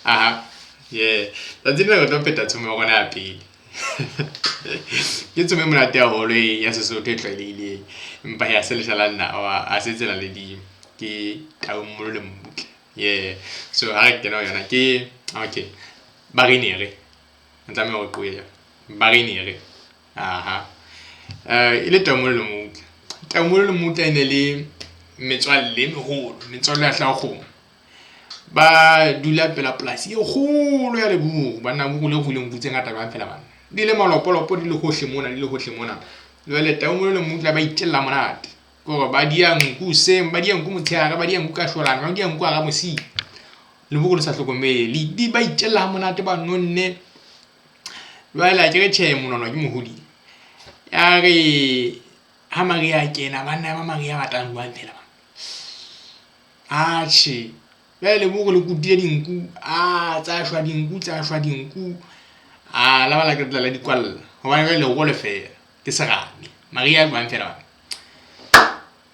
Aha, yeah. Tsatsi lena re tlo pheta tshomo ya rona ya pele. Ke tshomo e monate haholo e ya Sesotho e tlwaelehileng. Empa ya se leshala nna a se tsela le ding. Ke tau mmolo le mmutla. Yeah. So ha re kena ho yona ke okay. Barinere. Re tlameha ho qoela. Barinere. Aha. E le tau mmolo le mmutla. Tau mmolo le mmutla e ne le metswalle e meholo, metswalle ya hlaha kgomo. Ba dula pela polasi e kgolo ya leburu. Banna buru le ruileng nku tse ngata jwang feela banna. Di le malopolopo di le hohle mona, di le hohle mona. Jwale tau le mmutla ba itjella monate. Ke hore ba diya nku hoseng, ba diya nku motshehare, ba diya nku ka shwalane, ba diya nku hara bosiu. Leburu le sa hlokomele. Di ba itjella ha monate ba nonne. Jwale akere tjhe monono ke mohodi. Ya re ha mariha a kena banna ba mariha a batlang jwang feela banna. Atjhe, jwale leburu le kutile dinku, a tsa shwa dinku, tsa shwa dinku. A la ba la qetella la di kwalla hobane jwale leruo le fela ke serame. Mariha a jwang feela banna.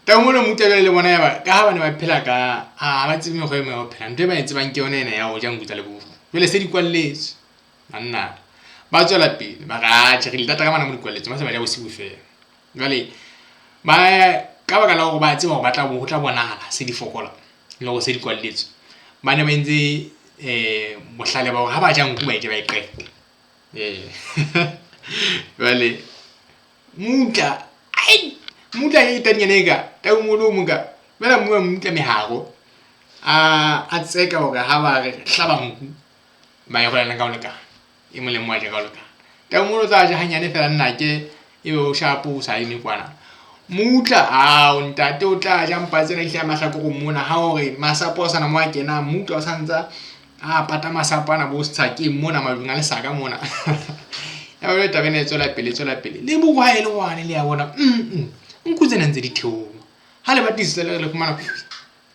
Tau mono mmutla jwale le bona ya ba ka ha ba ne ba phela ka ha ba tsebe mekgwa e meng ya ho phela. Ntho e ba e tsebang ke yona ena ya ho ja nku tsa leburu. Jwale se di kwalletswe banna. Ba tswela pele ba re atjhe re di lata ka mane mo di kwalletswe ba se ba ja bosiu feela. Jwale ba ka baka la hore ba tseba hore ba tla ho tla bonahala se di fokola le hore se di kwalletswe. Ba ne ba entse bohlale ba hore ha ba ja nku ba e je ba e qete. Ee. Jwale mmutla ai mmutla e tanyana e ka tau molo mo ka jwale a mmua mmutla meharo a tseka hore ha ba re hlaba nku ba e rolana ka ho lekana. E mong le mong a je ka ho lekana. Tau molo o tla ja hanyane feela nnake ebe o shapo o sa eme kwana. Mmutla ao ntate o tla ja mpa tsena di hlaha mahlakoreng mona ha hore masapo a sana mo a kenang mmutla o santsa a pata masapo ana bo sakeng mona majweng a lesaka mona. Ya ba jwale taba ena e tswela pele e tswela pele. Le borwa e le wane le ya bona nku tsena ntse di theoha. Ha le batlisisa le re le fumana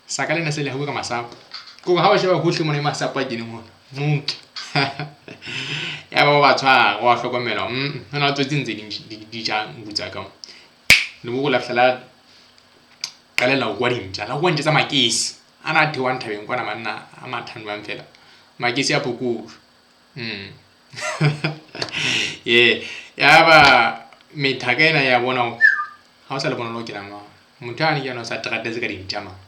saka lena se le hauwe ka masapo. Ke hore ha o sheba hohle mona e masapo a keneng hona. Mmutla. Ya ba o ba tshwara wa hlokomela ho na le tsotsi ntse di ja nku tsa ka. Leburu la fihla la qalella ho rua dintja, la rua ntja tsa makesi. Ana a theohang thabeng kwana banna a mathang jwang feela. Makesi a phokojwe. Yeah. Ya ba methaka ena ya bona hore ha o sa le bonolo ho kena mane. Motho yane ke yena o sa teratetse ka dintja mane.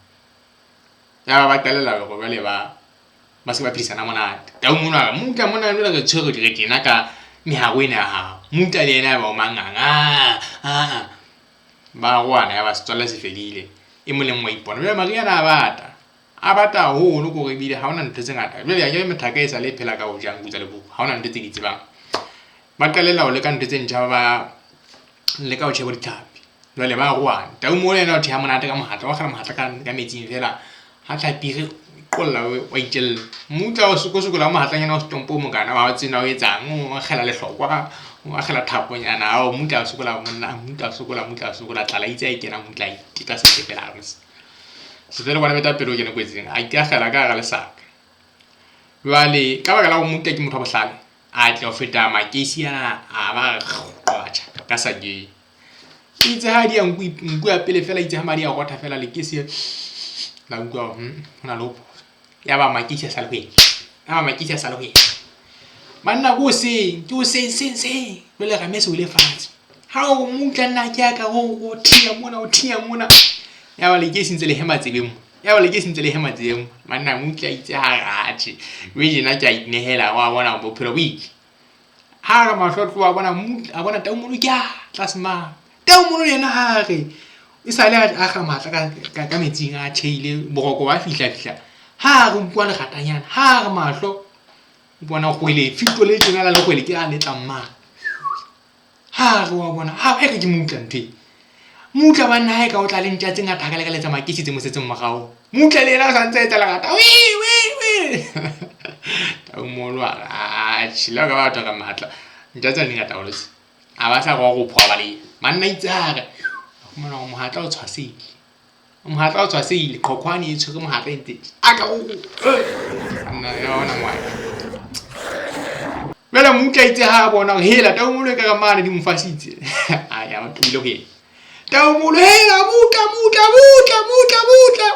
Ya ba ba qalella hore jwale ba ba se ba phedisana monate. Tau mono a re mmutla mona jwale re tshwerwe re tjena ka meharo ena ya hao. Mmutla le yena ya ba o manganga. Ah, ba roana ya ba setswalle se fedile. E mong le mong wa ipona. Jwale mariha ana a bata. A bata haholo ke hore ebile ha hona ntho tse ngata. Jwale akere methaka e sale e phela ka ho ja nku tsa leburu. Ha hona ntho tse di tsebang. Ba qalella ho leka ntho tse ntjha ba leka ho tjheba ditlhapi. Jwale ba roana. Tau mono yena o theha monate ka mohatla, wa kgela mohatla ka metsing feela. Ha tlhapi e re qolla wa itjella. Mmutla o sokosokola mohatlanyana o setompo o mokana wa tsena o etsang, o akgela lehlokwa, o akgela thaponyana. Ao mmutla o sokola monna, mmutla o sokola, mmutla o sokola. Tlala itse ha e kena mmutla a iteka sete fela a re se le bona beta pele o kene kwetseng. A ikakgela ka hara lesaka. Jwale ka baka la hore mmutla ke motho wa bohlale, a tle ho feta makesi ana a ba qwatjha ka sakeng. Itse ha di ya nku nku ya pele fela itse ha madi a rotha fela lekesi la utlwa hore ho na le ho phoso. Ya ba makesi a sa le ho yena. Ya ba makesi a sa le ho yena. Banna ke hoseng, ke hoseng seng seng. Jwale rame se wele fatshe. Ha o mmutla nna ke ya ka o thinya mona, o thinya mona. Ya ba lekesi ntse le hema tsebeng mo. Ya ba lekesi ntse le hema tsebeng mo. Banna mmutla itse ha atjhe. Mme tjena ke a inehela wa bona bophelo bo ile. Ha re mahlo tloha a bona mmutla, a bona tau mono ke a tlase mane. Tau mono yena ha re e sale a kga matla ka metsing a tjheile boroko ba fihla fihla. Ha re utlwa leratanyana, ha re mahlo o bona kgwele fito le tjena la lekgwele ke a letlang mane. Ha re wa bona ha e re ke mmutla ntho e. Mmutla banna ha e ka o tla le ntja tse ngata ha ka le ka letsa makesi tse mo setseng morao. Mmutla le yena o sa ntse a etsa lerata. Wee wee wee. Tau mono a re atjhe le ha o ka ba batho ka matla. Ntja tsena di ngata haholo tse. A ba sa re wa rophoha ba le. Manna itse ha re a fumana hore mohatla o tshwasehile. Mohatla o tshwasehile, qhoqhwane e tshwere mohatla e ntse a ka o nna ya ona ngwana. Jwale mmutla itse ha a bona hore hela tau molo e ka re mane di mo fasitse. A ya ba tlohile ho yena. Tau molo hela mutla mutla mutla mutla mutla.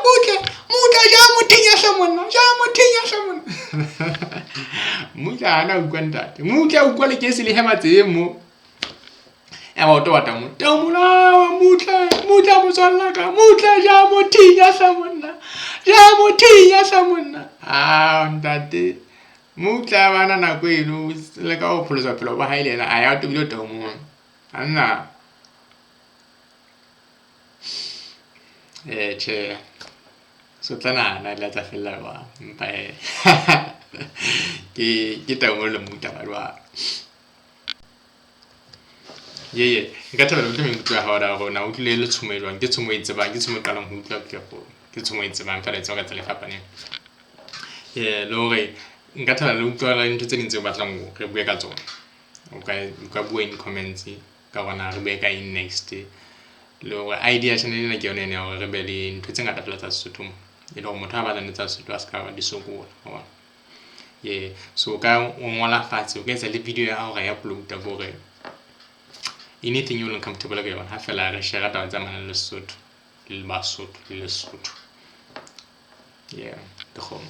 Mmutla ha na utlwa ntate. Mmutla utlwa lekese le hema tsebeng mo. Ya ba o toba tau. Tau molawa mmutla, mmutla motswalla ka, mmutla ja mo thinya sa monna. Ja mo thinya sa monna. Ah ntate. Mmutla bana nako eno le ka ho pholosa bophelo ba hae le yena a ya tobile tau mo. Anna. Eh tjhe. So tla nahana di la tsa fella jwang empa hee ke ke tau le mmutla ba jwang. Yeye nka thabela utlwe maikutlo a hao da hore na utlwile le tshomo e jwang ke tshomo e tsebang ke tshomo e qalang ho utlwa kapo ke tshomo e tsebang fela e tswa ka tsela e fapaneng. Le hore nka thabela le utlwa le ntho tse ding tse batlang re bue ka tsona. O ka bua in comments ka hore na re bue ka eng next le hore idea channel ena ke yona ena ya hore re be le ntho tse ngata fela tsa Sesotho mo e le hore motho a batlang le tsa Sesotho a se ka di sokola wa bona. Yeah so o ka o ngola fatshe o ka etsa le video ya hao ra e upload-a ko hore anything eo leng comfortable ka yona ha fela re share taba tse amanang le Sesotho le Basotho le Lesotho. Yeah, dikgomo.